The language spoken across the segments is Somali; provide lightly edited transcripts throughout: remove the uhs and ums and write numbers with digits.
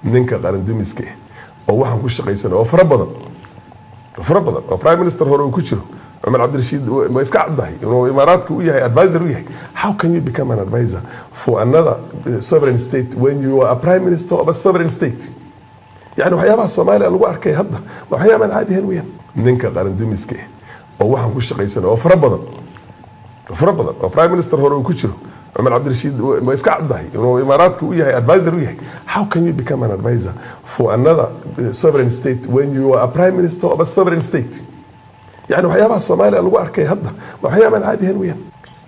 Ninka qarandumiska oo waxaan ku shaqaysanay oo fara badan, oo fara badan, oo prime minister hore uu ku jiro, Cumar Cabdirashiid, waa iska caddahay inuu Imaaraadka u yahay advisor u yahay. How can you become an advisor for another sovereign state when you are a prime minister of a sovereign state? Yani waxyaabaha Soomaaliya lagu arkay hadda waa waxyaabaan caadi ahayn weyaan. Ninka qarandumiska oo waxaan ku shaqaysanay oo fara badan, oo fara badan, oo prime minister hore uu ku jiro, Cumar Cabdirashiid, waa iska caddahay inuu Imaaraadka u yahay advisor u yahay. How can you become an advisor for another sovereign state when you are a prime minister of a sovereign state? Yani waxyaabaha Soomaaliya lagu arkay hadda waa waxyaabaan caadi ahayn weyaan.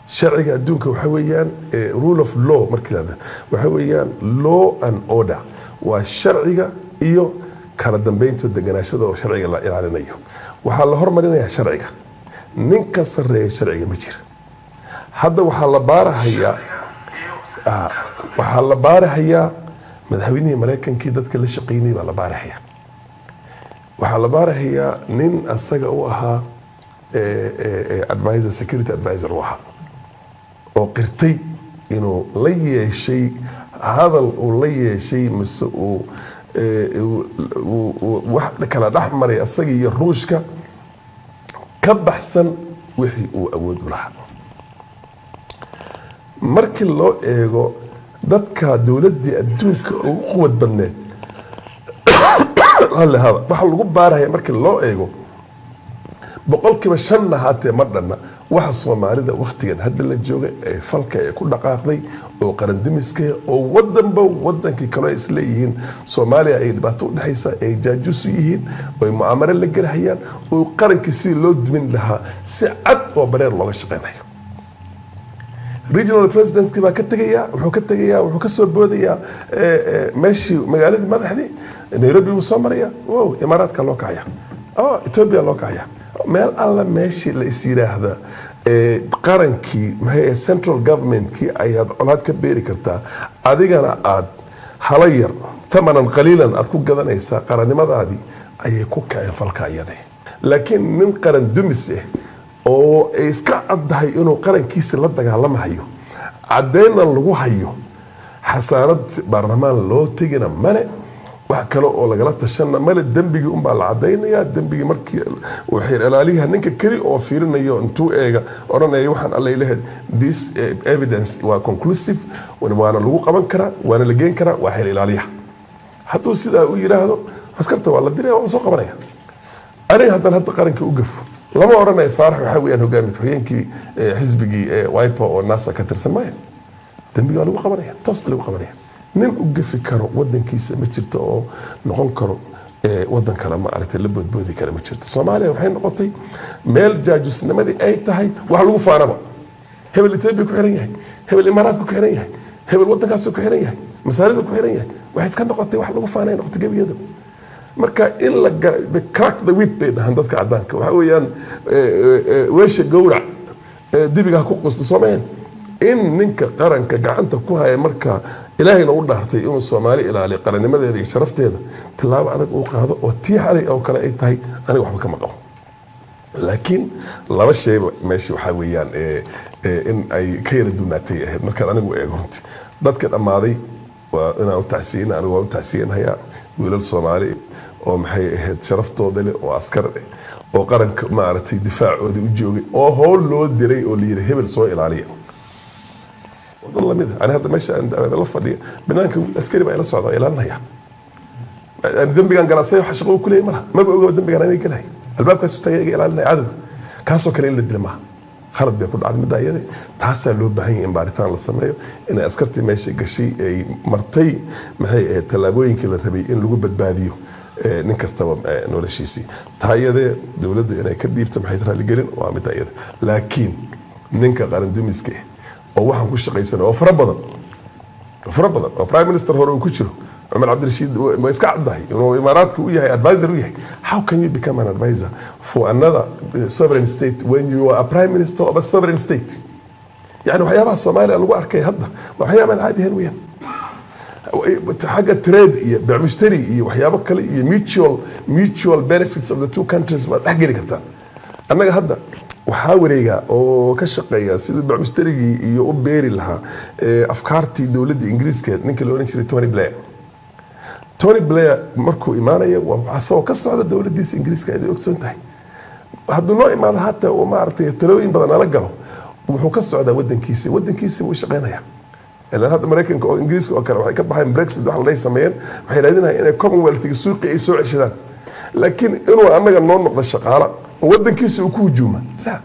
Sharciga adduunka waxa weeyaan rule of law. Marka yirahda waxa weeyaan law and order, waa sharciga iyo kala dambeynta, deganaashada oo sharciga la ilaalinayo. Waxaa la hormarinayaa sharciga. Nin ka sarreeya sharciga ma jira. Hadda waxaa la baarahayaa madaxweynihii Maraykankii dadka la shaqeynayay baa la baarahayaa. Waxaa la baarahayaa nin asaga u ahaa advisor, security advisor u ahaa, oo qirtay inuu la yeeshay hadal, uu la yeeshay mise uu wax kala dhex maray asaga iyo Ruushka ka baxsan wixii uu awood u lahaa. Markii loo eego dadka dowladdii adduunka ugu quwad badneed, raalli ahaada, waxaa lagu baaraya markii loo eego 5%-na haatee ma dhanna waxa Soomaalida wakhtigan hadda la jooga ee falka ee ku dhaqaaqday oo qarandumiska oo wadanba wadankii kaloo ay isleeyihiin Soomaaliya ay dhibaato udhexaysa ay jaajuus u yihiin oo ay mucaamaro la gelahayaan oo qarankii sidii loo dumin lahaa si cad oo bareer looga shaqeynayo. Regional presidency baa ka tegaya, wuxuu ka tegayaa, wuxuu ka soo boodayaa meeshii magaaladii madaxdii Nairobi wuu soo maraya, wow, Imaaraadka loo kacaya, oh, Ethiopia loo kacaya, meel alla meeshii la is yiraahda qarankii, maxay ahayd, central governmentkii ayaad colaad ka beeri kartaa, adigana aad hala yar tamanan qaliilan aad ku gadanaysaa qarannimadaadii, ayay ku kaceen falka iyade. Laakiin nin qaran dumis ah oo ay iska caddahay inuu qarankiisa la dagaalamahayo, caddeynna lagu hayo, xasaanad baarlamaan loo tegina male, wax kale oo lagala tashanna male. Dembigii unbaa la cadaynayaa. Dembigii markii uu xeer ilaaliyaha, ninka keli oo fiirinayo, intuu eega odhanaya waxaan alla ilahayd this evidence waa conclusive, waana lagu qaban karaa, waana la geen karaa, waa xeer ilaaliyaha. Hadduu sidaa u yiraahdo, askarta waa la diraya, waa la soo qabanaya. Aniga haddaan hadda qaranka u gafo, lama odhanayo Faarax waxaa weeyaan hogaami ku-xigeenkii xisbigii Wiper oo NASA ka tirsan maya. Dembiga waa lagu qabanaya, toos baa lagu qabanaya. Nin u gafi karo wadankiisa ma jirto oo noqon karo wadan kale, ma aragtay, la boodboodi kara ma jirto. Soomaaliya waxay noqotay meel jaajusnimadii ay tahay wax lagu faanaba. Hebel Ethiopia ku xiran yahay, hebel Imaaraadku ku xiran yahay, hebel wadankaasu ku xiran yahay, Masaaridu ku xiran yahay. Waxay iska noqotay wax lagu faanay noqotay gebiyadaba. Marka in la the crack the whip bay dhahaan dadka cadaanka, waxa weeyaan weesha gowrac, dibiga ha ku quusto soomeen. In ninka qaranka gacanta ku haya, marka Ilaahayna u dhaartay inuu Soomaali ilaaliyo qarannimadeeda iyo sharafteeda, tallaabo adag uu qaado oo tii xalay oo kale ay tahay, aniga waxba kama qabo. Laakiin laba shayba meesha waxaa weeyaan in ay ka yara duunaatay ahayd. Markaan anigu eego runtii dadka dhammaaday waa inaan u tacsiyeyna. Anigu waan u tacsiyeynayaa wiilal Soomaali oo, maxay ahayd, sharaftooda leh oo askar eh oo qaranka maaragtay difaacoodii u joogay oo howl loo diray oo la yidhi hebel soo ilaaliya oo dad lamid ah. Ani hadda meesha aan la fadhiya banaanka wiil askari baa ila socda oo ilaalinaya. Ani dembigan galaa wax shaqo uu ku leeyahay malaha, maba oga dembigan aniga galahay. Albaabkaasu tagay iga ilaalinaya. Cadowga kaasoo kale in la dila maaha, khalad bay ku dhacday midda iyada. Taasaa loo baahan yahay in baaritaan la sameeyo, inay askartii meesha gashay ay martay, maxay ahayd, tallaabooyinkii la rabay in lagu badbaadiyo nin kastaba noloshiisii. Taa iyadee dowladda inay ka dhiibto, maxay, raaligelin waa midda iyada. Laakiin ninka qarandumiska ah oo waxaan ku shaqaysanay oo fara badan, oo fara badan, oo prime minister hore uu ku jiro, Cumar Cabdirashiid, waa iska caddahay inuu Imaaraadka u yahay advisor u yahay. How can you become an advisor for another sovereign state when you are a prime minister of a sovereign state? Yani waxyaabaha Soomaaliya lagu arkay hadda waa waxyaabaan caadi ahayn weyaan. Xagga trade iyo beec mushtari iyo waxyaabo kale iyo mutual benefits of the two countries waad dhex geli kartaan. Annaga hadda waxaa wareega oo ka shaqeeya sidii beec mushtarigii iyo u beeri lahaa afkaartii dowladda Ingiriiska, ninka la oran jiray Tony Blair. Tony Blair markuu imaanaya waa asagoo ka socda dowladiisa Ingiriiska ay ogsoon tahay. Hadduu noo imaado hataa uu maaragtay talooyin badan nala galo, wuxuu ka socdaa wadankiisi, wadankiisi buu shaqeynaya. Ilaan hadda Maraykanka oo Ingiriiska oo kale waxay ka baxeen Brexit, wax la dhahay sameeyeen, waxay raadinayaan inay Commonwealthga suuqii ay soo ceshadaan. Laakiin inuu annaga noo noqdo shaqaala oo wadankiisa uu ku hujuuma, la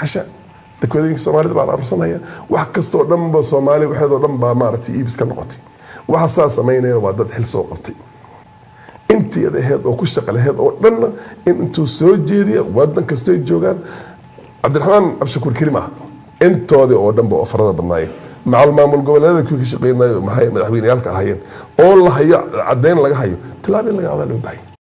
xasha. Dekedooyinka Soomaalida baa la arursanaya, wax kastoo dhan ba Soomaali waxeedoo dhan baa maaragtay iibis ka noqotay. Waxa saa samaynayana waa dad xil soo qabtay, intii ahayd oo ku shaqo lahayd oo dhanna in intuu soo jeediya wadan kastoy joogaan. Cabdiraxmaan Cabdishakuur keli maaha, intoodii oo dhanba oo farada badnaayeen, macal maamul goboleedyada kuwii ka shaqeynayo, maxay madaxweyneyaalka ahaayeen oo la hayo, caddeyn laga hayo, tilaabo in laga qadaa loo baahay.